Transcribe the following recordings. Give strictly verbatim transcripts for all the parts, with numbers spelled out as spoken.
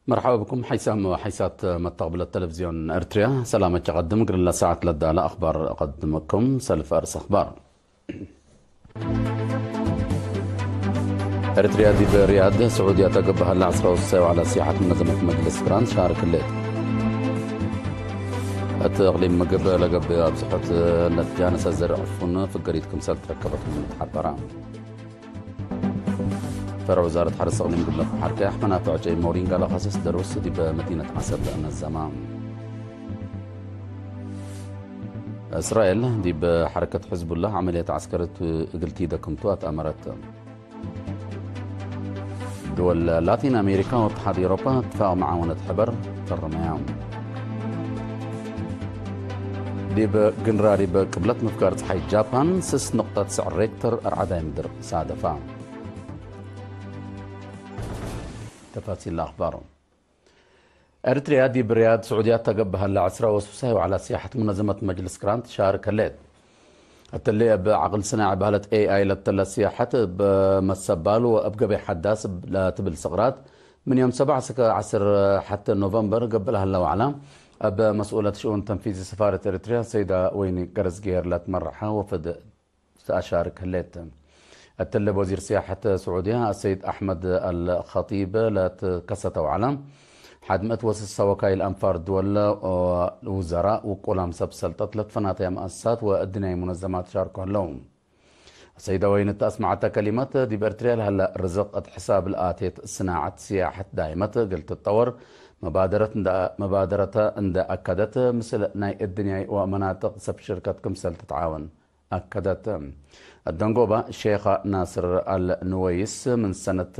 መርሐባ ብኩም ሐይሳም ወሐይሳት መተቅብለት ተለቪዝዮን ኤርትርያ። ሰላመ ቸቀድም እግል ለሰዓት ለዳለ አኽባር እቀድመኩም። ሰልፍ አርስ አኽባር። ኤርትርያ ዲብ ሪያድ ስዑድያ ተገብእ ሀለ ዐስራ ወሰሰ ወዐለ ሲያሐት መነዘመት መጅልስ ቅራን ሻርክ ህሌት። እት እቅሊም ምግብ ለገብእ አብዝሖት ለትጃነሰ ዘርዕ ዕፉን ፍገሪት ክምሰል ትረከበት ምኑ ተሐበረ። ፈርዕ ውዛረት ሐርስ እቅሊም ግብለት በሐር ቀያሕ መናፍዕ ጨይ ሞሪንጋ ለከስስ ደሩስ ዲበ መዲነት ዐሰብ ነዘማ። እስራኤል ዲብ ሐረከት ሕዝቡላህ ዐመልየት ዐስከርት እግል ቲደክምቱ አትአመረት። ድወል ላቲን አሜሪካ ወእትሓድ ኤውሮፓ እትፋቅ መዓወነት ሕበር ፈርመያ። ዲብ ግንራር ዲብ ቅብለት ምፍጋር ጸሓይ ጃፓን ስስ ንቅጠት ስዕር ሬክተር አርዓዳይ ምድር ሳደፋ። ተፋሲል ለአኽባር። ኤርትርያ ዲብ ርያድ ስዑድያት ተገብእ ሀለ ዐስራ ወሱሳይ ወዐለ ሲያሐት ሙነዘመት መጅልስ ቅራን ትሻርክ ህሌት። እትሊ እብ ዐቅል ስናዒ በህለት ኤ አይ ለተለ ሲያሐት እብ መሰባል ወእብ ገበይ ሐዳስ ለትብል ስቅራት ምን ዮም ሰብዕ እስከ ዐስር ሐቴ ኖቨምበር ገብእ ለሀለ ወዐላ እብ መስኡለት ሽኡን ተንፊዚ ሰፋረት ኤርትርያ ሰይዳ ወይኒ ገረዝጊሄር ለትመረሐ ወፍድ ተአሻርክ ህሌት። እትሊ እብ ወዚር ሲያሐት ስዑድያ አሰይድ አሕመድ አልኸጢብ ለትከሰተው ዐለ ሐድ ምእት ወስሰ ወካይል አንፋር ድወል፣ ውዘራእ፣ ውቁላም ሰብ ሰልጠት ለትፈናተየ መአሰሳት ወእድንያይ ሙነዘማት ሻርኮ ህለው። አሰይደ ወይን እት አስመዐተ ከሊመት፣ ዲብ ኤርትርያ ለሀለ ርዝቅ እት ሕሳብ ለአቴት ስናዐት ስያሐት ዳይመት እግል ትጠወር መባደረት እንደ፣ መባደረተ እንደ አከደት፣ ምስል ናይ እድንያይ ወመናጥቅ ሰብ ሽርከት ክምሰል ትትዓወን። አከደት። አደንጎባ ሼኸ ናስር አልንወይስ ምን ሰነት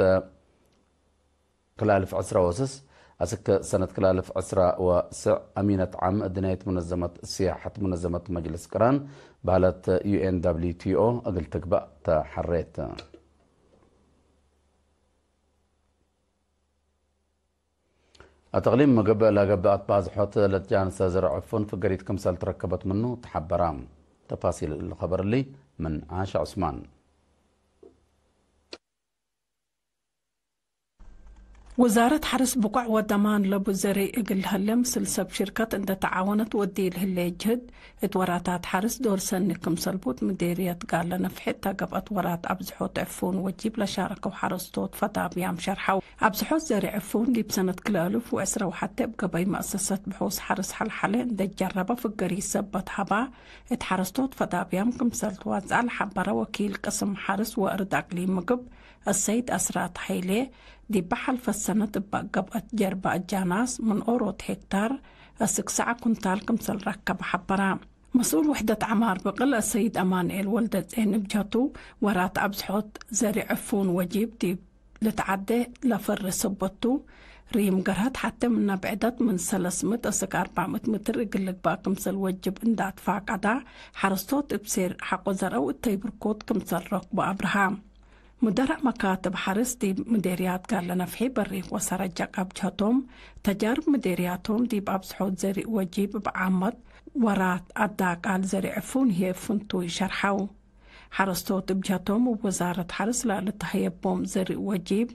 ክልአልፍ ዕስራ ወስስ አስክ ሰነት ክልአልፍ ዕስራ ወስዕ አሚነት ዓም እድንያይት ሙነዘመት ስያሐት ሙነዘመት መጅልስ ቅራን በህለት ዩ ኤን ደብሊው ቲ ኦ እግል ትግበእ ተሐሬት። አተቅሊም ምግብ ለገብአት ባዝሖት ለትጃንሰ ዘርዕ ዕፉን ፍገሪት ክምሰል ትረከበት ምኑ ተሐበራ። ተፋሲል እሊ ኸበር እሊ ምን ዓሻ ዑስማን። ወዛረት ሐርስ ብቆዕ ወደማን ለቡ ዘሬ እግል ለሀለ ምስል ሰብ ሽርከት እንደ ተዓወነት ወዲ ለህሌ ጅህድ፣ እት ወራታት ሐርስ ዶር ሰኒ ክምሰል ቡት ምዴርየት ጋለ ነፍሒ እተ ገብአት ወራት አብዝሖት ዕፉን ወጂብ ለሻረከው ሐረስቶት ፈዳብያም ሸርሐው። አብዝሖት ዘሬ ዕፉን ዲብ ሰነት ክልአልፍ ወዕስራ ወሐቴ እብ ገበይ መአሰሰት ብሑስ ሐርስ ሐልሐለ እንደ ጀረበ ፍገሪ ሰበት ሀባ፣ እት ሐረስቶት ፈዳብያም ክምሰል ትዋጽአ ለሐበረ ወኪል ቅስም ሐርስ ወእርድ አቅሊም ምግብ አሰይድ አስራት ሀይሌ፣ ዲበ ሐልፈት ሰነት እበ ገብአት ጀርበ አጃናስ ምን ኦሮት ሄክታር አስክ ሰዐ ኩንታል ክምሰል ረከበ ሐበረ። መስኡል ውሕደት ዐማር ብቅል አሰይድ አማንኤል ወልደጼን እብ ጀቱ፣ ወራት አብዝሖት ዘሪ ዕፉን ወጂብ ዲብ ልትዓዴ ለፈሬ ሰበት ቱ፣ ሪም ገርሀት ሐቴ ምነ ብዕደት ምን ሰለስ ምእት አስክ አርበዕ ምእት ምትር እግል ልግባእ ክምሰል ወጅብ እንደ አትፋቀዳ፣ ሐረስቶት እብ ሴር ሐቆ ዘርአው እተይ ብርኮት ክምሰል ረክቡ አብርሃ። ሙደረእ መካትብ ሐርስ ዲብ ምዴርያት ጋለ ነፍሒ በሪክ ወሰረጀ ቃብጀቶም፣ ተጃርብ ምዴርያቶም ዲብ አብዝሖት ዘሪእ ወጂብ እብ ዓመት ወራት አዳቃል ዘሪእ ዕፉን ህዬ ፍንቱይ ሸርሐው። ሐረስቶት እብ ጀቶም እብ ወዛረት ሐርስ ለልትሀየቦም ዘሪእ ወጂብ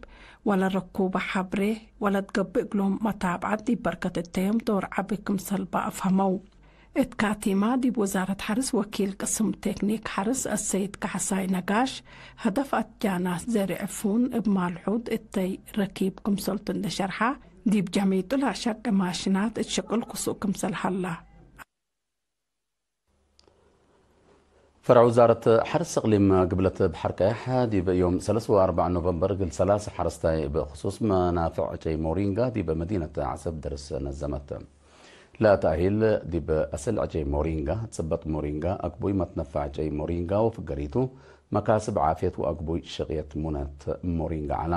ወለረኩበ ሐብሬ ወለትገብእ እግሎም መታብዐት ዲብ በርከት እተዮም ዶር ዐቢ ክምሰል በአፍሀመው። እት ካቲማ፣ ዲብ ወዛረት ሐርስ ወኪል ቅስም ቴክኒክ ሐርስ አሰይድ ካሕሳይ ነጋሽ፣ ሀደፍ አትጃናስ ዘሪ ዕፉን እብ ማልሑድ እተይ ረኪብ ክምሰልቱ እንዴ ሸርሐ፣ ዲብ ጀሚጡ ለአሸቄ ማሽናት እት ሽቅል ክሱእ ክምሰል ሀላ። ፈርዕ ውዛረት ሐርስ እቅሊም ግብለት በሐር ቀያሕ፣ ዲብ ዮም ሰለስ ወአርበዕ ኖቨምበር እግል ሰላሰ ሐረስታይ ብክሱስ መናፍዕ ዐጨይ ሞሪንጋ ዲብ መዲነት ዐሰብ ደርስ ነዘመት። ለተእሂል ዲብ አሰል ዐጨይ ሞሪንጋ፣ ጽበጥ ሞሪንጋ፣ አግቡይ መትነፈዕ ዐጨይ ሞሪንጋ ወፍገሪቱ፣ መካስብ ዓፍየት ወአግቡይ ሽቅየት ሙነት ሞሪንጋ ዐላ።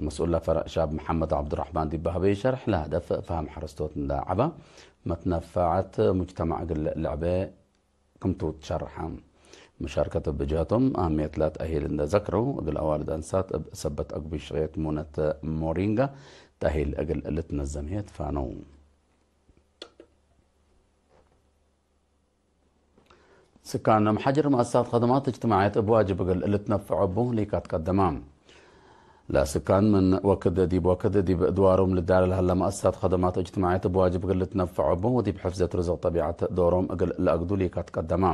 መስኡል ለፈርዕ ሻብ መሐመድ ዐብዱረሕማን ዲብ ሀበዩ ሸርሕ፣ ለሀደፍ ፈሀም ሐረስቶት እንደ ዐባ፣ መትነፈዐት ሙጅተማዕ እግል ልዕበ ክምቱ ትሸርሐ። መሻርከት እብ ጀህቶም አህምየት ለተእሂል እንደ ዘክረው፣ እግል አዋልድ አንሳት እብ ሰበት አግቡይ ሽቅየት ሙነት ሞሪንጋ ተእሂል እግል ልትነዘም ህዬ ትፋነው። ስካን መሓጅር መአሰሳት ከደማት እጅትማዕየት እብ ዋጅብ እግል ልትነፈዖ እቡ ሊቃት ቀደማ። ለስካን ምን ወክድ ዲብ ወክድ ዲብ ድዋሮም ልዳለ ለሀለ መአሰሳት ከደማት እጅትማዕየት እብ ዋጅብ እግል ልትነፈዖ እቡ ወዲብ ሕፍዘት ርዝቅ ጠቢዐት ዶሮም እግል ለአግዱ ሊካት ቀደማ።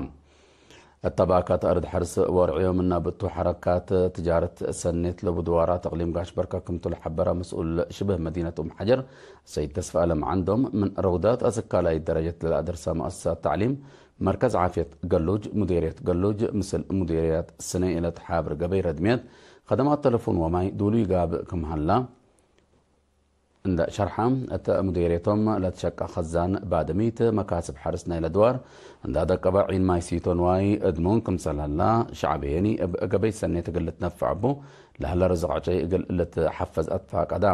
እተ ባካት አርድ ሐርስ ወርዕዮ ምናብ እቱ ሐረካት ትጃረት ሰኔት ለቡ ድዋራት እቅሊም ጋሽ በርከ ክምቱ ለሐበረ መስኡል ሽብህ መዲነት ኡም ሐጀር ሰይድ ተስፋ አለም ዐንዶም፣ ምን ረውዳት አስካላይ ደረጀት ለለአደርሰ መአሰሳት ተዕሊም፣ መርከዝ ዓፍየት ገሉጅ፣ ሙዴርየት ገሉጅ ምስል ሙዴርያት ስነ ኢለትሓብር ገበይ ረድምየት፣ ከደማት ተለፉን ወማይ ዱሉይ ጋብእ ክም ሀላ፣ እንደ ሸርሐ፣ እተ ሙዴርየቶም ለትሸቀ ከዛን ባድሚት፣ መካስብ ሐርስ ናይለ ድዋር፣ እንደ አደቀበ ዒን ማይ ሲቶ ንዋይ እድሙን ክምሰል ሀላ፣ ሸዐብ የኒ እብ ገበይ ሰኔት እግል ልትነፈዕ እቡ ለሀለ ርዝቅ ዕጨይ እግል ልትሐፈዝ አትፋቀዳ።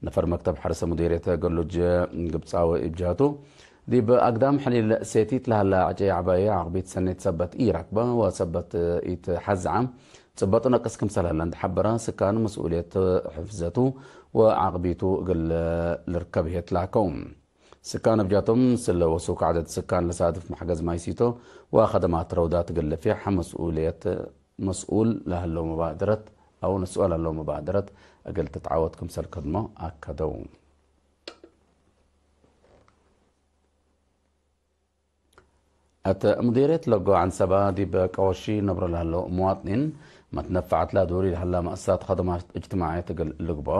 ነፈር መክተብ ሐርስ ሙዴርየት ገሉጅ ግብጻዊ እብ ጀህቱ፣ ዲብ አግዳም ሕሊል ሴቲት ለሀለ ዕጨይ ዐባየ ዐቅቢት ሰኔት ሰበት ኢረክበ ወሰበት ኢትሐዝዐ፣ ጽበጡ ነቅስ ክምሰል ሀለ እንደ ሐበረ፣ ስካን መስኡልየት ሕፍዘቱ ወዓቅቢቱ እግል ልርከብ ህዬ ትላከው። ስካን እብ ጃቶም ምስል ወሱክ ዐደድ ስካን ለሳድፍ መሕገዝ ማይ ሲቶ ወከደማት ረውዳት እግል ልፊሕ መስኡልየት መስኡል ለሀለው መባደረት አው ንስኦ ለሀለው መባደረት እግል ትትዓወት ክምሰል ከድሞ አከደው። እት ሙዲርየት ለጎ ዐንሰበ ዲብ ቀወሺ ነብሮ ለሀለው ሙዋጥኒን፣ መትነፈዐት ለአዱሪ ለሀላ መአሰሳት ከደማት እጅትማዕየት እግል ልግብኦ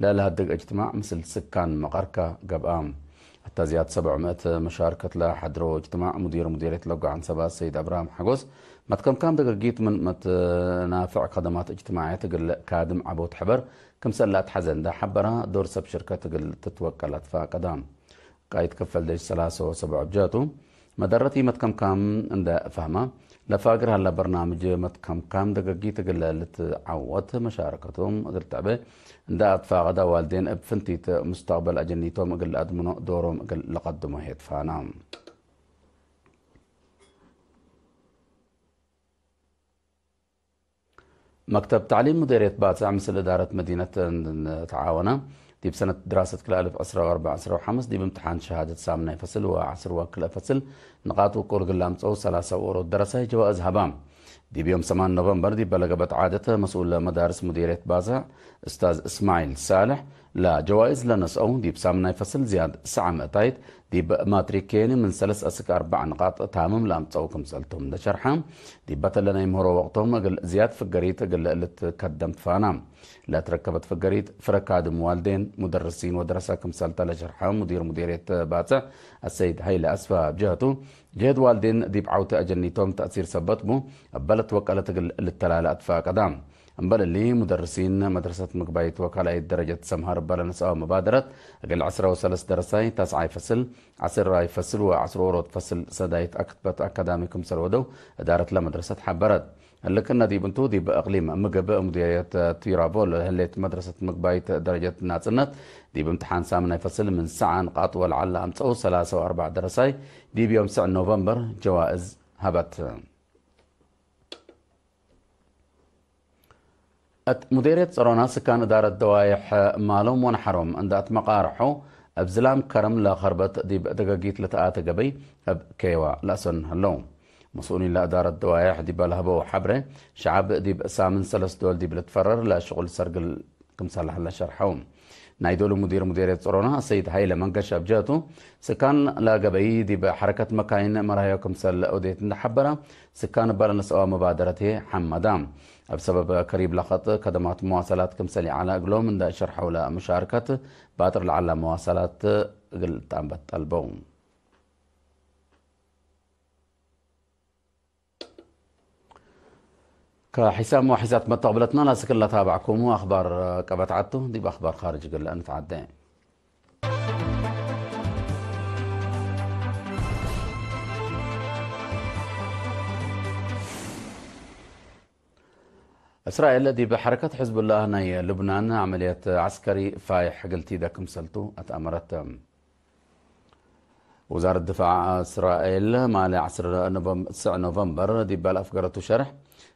ለለሀድግ እጅትማዕ ምስል ስካን መቀርከ ገብአ። እተ ዝያድ ሰብዕ ምእት መሻርከት ለሐድሮ እጅትማዕ ሙዲር ሙዲርየት ለጎ ዐንሰበ ሰይድ አብርሃም ሐጎስ፣ መትከምካም ደገጊት ምን መትናፍዕ ከደማት እጅትማዕየት እግል ካድም ዐቦት ሕበር ክምሰል ለአትሐዘ እንደ ሐበረ፣ ዶር ሰብ ሽርከት እግል ትትወቀል አትፋቀደ። ቃይድ ክፈል ደሽ ሰላሰ ወሰብዕ እብ ጀቱ፣ መደረት ኢመትከምካም እንደ ፈህመ፣ ለፋግር ሀለ በርናምጅ መትከምካም ደገጊት እግለ ልትዐወት መሻረከቶም እግል ትዕቤ እንደ አትፋቀደ፣ ዋልዴን እብ ፍንቲት ሙስተቅበል አጀኒቶም እግል ለአድምኖ ዶሮም እግል ለቀድሞ ህዬ ትፋና። መክተብ ተዕሊም ሙዴርየት ባጽዕ ምስል እዳረት መዲነት እንተዓወነ፣ ዲብ ሰነት ድራሰት ክልኤ አልፍ ዕስራ ወአርበዕ ዕስራ ወሐምስ ዲብ እምትሓን ሸሃደት ሳምናይ ፈስል ወዐስር ወክልኤ ፈስል ንቃጥ ውቁል እግል ለአምጸው ሰላሳ ወሮት ደረሳይ ጀዋእዝ ሀባ። ዲብ ዮም ሰማን ኖቨምበር ዲብ ለገብአት ዓደት መስኡል መዳርስ ሙዴርየት ባጽዕ እስታዝ እስማዒል ሳልሕ ለጀዋይዝ ለነስአው፣ ዲብ ሳምናይ ፈስል ዝያድ ሰዓ ምእታይት፣ ዲብ ማትሪክ ኬኒ ምን ሰለስ አስክ አርበዕ ንቃጥ ታምም ለአምጸው ክምሰልቶም ለሸርሐ፣ ዲበ ተለ ናይ ምህሮ ወቅቶም እግል ዝያድ ፍገሪት እግል ልትከደም ትፋና። ለትረከበት ፍገሪት፣ ፍረ ካድም ዋልዴን፣ ሙደርሲን ወደረሰ ክምሰልተ ለሸርሐ ሙዲር ሙዴርየት ባጽዕ አሰይድ ሀይለ አስፋ እብ ጀህቱ፣ ጀህድ ዋልዴን ዲብ ዐውቴ አጀኒቶም ተእሲር ሰበት ቡ፣ እበ ለትወቀለት እግል ልተላለ አትፋቀዳ። እምበል እሊ፣ ሙደርሲን መድረሰት ምግባይት ወካላይት ደረጀት ሰምሀር እበ ለነስአው መባደረት፣ እግል ዕስራ ወሰለስ ደረሳይ ታስዓይ ፈስል፣ ዐስራይ ፈስል ወዐስር ዎሮት ፈስል ሰዳይት አክትበት አካዳሚ ክምሰል ወደው፣ እዳረት ለመድረሰት ሐበረት። እሊ ክእነ ዲብ እንቱ፣ ዲብ እቅሊም ምግብ ሙዲርየት ቲራቮል ህሌት መድረሰት ምግባይት ደረጀት ናጽነት፣ ዲብ እምትሓን ሳምናይ ፈስል ምን ሰዓ ንቃጥ ወለዐል ለአምጸው ሰላሳ ወአርበዕ ደረሳይ፣ ዲብ ዮም ስዕ ኖቨምበር ጀዋእዝ ሀበት። እት ሙዴርየት ጸሮና ስካን እዳረት ደዋይሕ ማሎም ወነሐሮም እንደ አትመቃርሖ፣ እብ ዝላም ከረም ለከርበት ዲብ ደገጊት ለተአተ ገበይ እብ ኬዋ ለአሰን ህለው። መስኡሊን ለእዳረት ደዋይሕ ዲበ ለሀበው ሐብሬ፣ ሸዐብ ዲብ ሳምን ሰለስ ዶል ዲብ ልትፈረር ለሽቁል ሰርግል ክምሰል ሀለ ሸርሐው። ናይ ዶሉ ሙዲር ሙዴርየት ጸሮና ሰይድ ሀይለ መንገሻ እብ ጀህቱ፣ ስካን ለገበይ ዲብ ሐረከት መካይን መርሀዮ ክምሰል ኦዴት እንደ ሐበረ፣ ስካን እበ ለነስአወ መባደረት ህዬ ሐመዳ። እብ ሰበብ ከሪብ ለከጥ ከደማት መዋሰላት ክምሰል ይዐለ እግሎም እንደ ሸርሐው ለመሻርከት ባጥር ለዐለ መዋሰላት እግል ተአንበት ጠልበው። ከሒሳም ወሒሳት መተቅብለትና ላስክል ለታብዕኩሙ አኽባር ቀበት ዐቱ፣ ዲብ አኽባር ካርጅ እግል እንትዓዴ። እስራኤል ዲብ ሐረከት ሕዝቡላህ ናይ ልብናን ዐመልየት ዐስከሪ ፋይሕ እግል ቲደ ክምሰልቱ አትአመረት። ውዛረት ድፋዕ እስራኤል ማሌ ዐስር ኖቨም-፣ ስዕ ኖቨምበር ዲበ ለአፍገረቱ ሸርሕ፣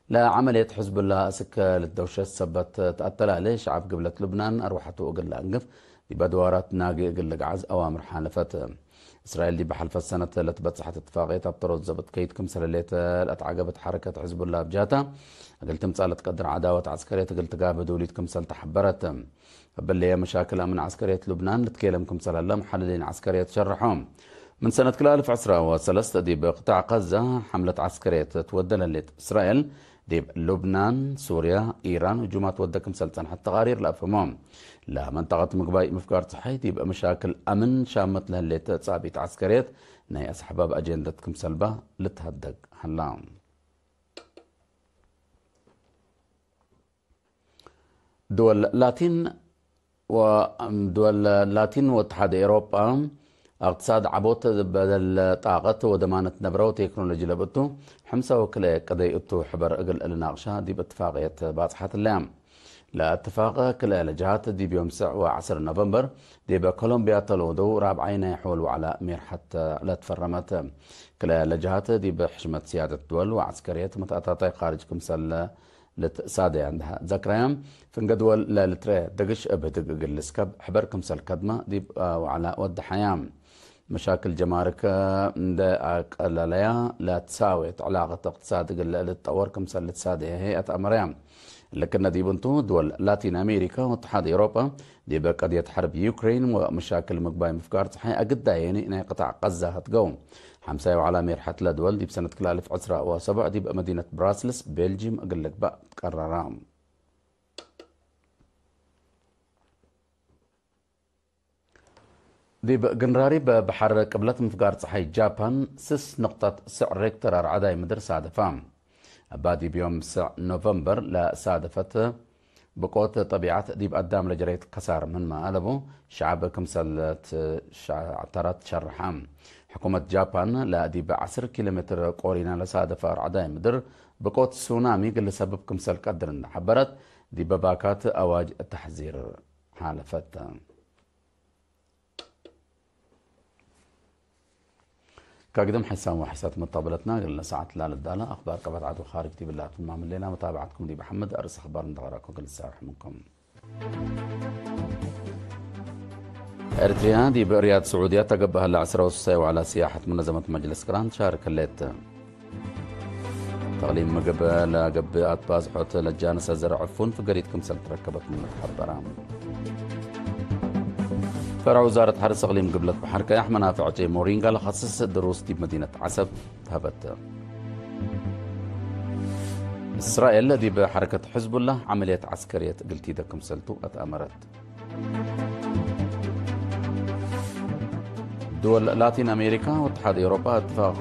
ለዐመልየት ሕዝቡላህ እስክ ልትደውሸት ሰበት ተአተላሌ፣ ሸዐብ ግብለት ልብናን አርወሐቱ እግል ለአንግፍ ዲብ አድዋራት ናጌ እግል ልግዓዝ አዋምር ሓለፈት። እስራኤል ዲብ ሐልፈት ሰነት ለትበጽሐት እትፋቅየት አብ ተሮት ዘብጥ ከይድ ክምሰል ህሌት ለአትዓገበት ሐረከት ሕዝቡላህ እብ ጃታ፣ እግል ትምጻእ ለትቀድር ዐዳወት ዐስከርየት እግል ትጋብእ ዱሊት ክምሰል ተሐበረት። እብለየ መሻክል አምን ዐስከርየት ሉብናን ልትኬለም ክምሰል ሀለ መሐልሊን ዐስከርየት ሸርሖ። ምን ሰነት ክልኤ አልፍ ዕስራ ወሰለስት ዲብ ቅጣዕ ቀዛ ሐምለት ዐስከርየት ትወደ ለህሌት እስራኤል፣ ዲብ ሉብናን፣ ሱርያ፣ ኢራን ህጁማት ወደ ክምሰል ጸንሐት ተቃሪር ለአፍህሞ። ለመንጠቀት ምግባይ ምፍጋር ጸሓይ ዲብ መሻክል አምን ሻመት ለህሌት ጻቢት ዐስከርየት ናይ አስሐባብ አጀንደት ክምሰልባ ልትሀደግ ሀላ። ድወል ላቲን ወ-፣ ድወል ላቲን ወእትሓድ ኤውሮጳ፣ እቅትሳድ ዐቦት በደል ጣቀት ወደማነት ነብረ ወቴክኖሎጂ ለብእቱ፣ ሕምሰ ወክልኤ ቅደይ እቱ ሕበር እግል ልናቅሻ ዲብ እትፋቅየት ባጽሓት ህለያ። ለእትፋቅ ክልኤ ለጀሃት ዲብ ዮም ሰዕ ወዐስር ኖቨምበር ዲብ ኮሎምቢያ ተለውደው ራብዓይ ናይ ሖል ወዕላ ሜርሐት ለትፈረመት። ክልኤ ለጀሃት ዲብ ሕሽመት ስያደት ድወል ወዐስከርየት መትአታታይ ካርጅ ክምሰል ልትሳደያ እንደ ዘክረያ፣ ፍንገ ድወል ለልትረአ ደግሽ እብ ህድግ እግል ልስከብ ሕበር ክምሰል ከድመ ዲብ ወዕላ ወደሐያ። መሻክል ጀማርክ እንደ አቀለለያ፣ ለትሳዌት ዕላቀት እቅትሳድ እግል ልትጠወር ክምሰል ልትሳደየ ሄይ አትአመረያ። ልክነ ዲብ እንቱ፣ ድወል ላቲን አሜሪካ ወእትሓድ ኤውሮጳ ዲብ ቀድየት ሐርብ ዩክሬን ወመሻክል ምግባይ ምፍጋር ጸሓይ አግዳየኒ ናይ ቅጣዕ ቀዛ ህትገው። ሐምሳይ ወዕላ ሜርሐት ለድወል ዲብ ሰነት ክልኤ አልፍ ዕስራ ወሰቡዕ ዲብ መዲነት ብራስልስ ቤልጂም እግል ልግባእ ትቀረራ። ዲብ ግንራሪብ በሐር ቅብለት ምፍጋር ጸሓይ ጃፓን ስስ ንቅጠት ስዕ ሬክተር አርዐዳይ ምድር ሳደፋ። እባ ዲብ ዮም ስዕ ኖቨምበር ለሳደፈት ብቆት ጠቢዐት ዲብ አዳም ለጀረይት ከሳር ምንመ አለቡ ሸዐብ ክምሰል ትሸዐተረት ሸርሐ። ሕኩመት ጃፓን ለዲብ ዐስር ኪሎ ሜትር ቆሪነ ለሳደፈ አርዐዳይ ምድር ብቆት ሱናሚ እግል ልሰብብ ክምሰል ቀድር እንደ ሐበረት፣ ዲብ ባካት አዋጅ ተሕዚር ሓለፈት። ከግድም ሐይሳም ወሐይሳት መጣበለትና እግልነ ሰዓት ላልዳለ አኽባር ቀበት ዐድ ወኻርጅ ዲብላ ትማም ሌላ መታብዓትኩም ዲብ ሐምድ አርስ አኽባር እንደቀረኩ እግል ልሳርሕ ምንኩም። ኤርትርያ ዲብ ሪያድ ስዑድያ ተገብአ ህለ ዐስራ ወሰለስታይ ወዕላ ስያሐት ሙነዘመት መጅልስ ቅራን ትሻርክ ህሌት። ተቅሊም ምግብ ለገብእ አትባዝሖት ለጃንሰ ዘርዕ ዕፉን ፍገሪት ክምሰል ትረከበት ምኑ ተሐበረ። ፈርዕ ውዛረት ሐርስ እቅሊም ግብለት በሐር ቀያሕ መናፍዕ ጨይ ሞሪንጋ ለኸስስ ድሩስ ዲብ መዲነት ዐሰብ ተሀበት። እስራኤል ዲብ ሐረከት ሕዝቡላህ ዐመልየት ዐስከርየት እግል ቲደ ክምሰልቱ አትአመረት። ድወል ላቲን አሜሪካ ወእትሓድ ኤውሮጳ እትፋቅ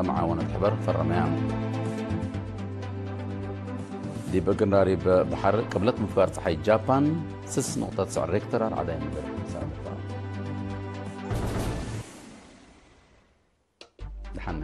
መዓወነት ሕበር ፈረመያ። ዲብ ግንራሪብ በሐር ቅብለት ምፍጋር ጸሓይ ጃፓን ስስ ንቅጠት ስዕ ሬክተር አርዐዳይ ምድር ሳድፋ። ደሓን።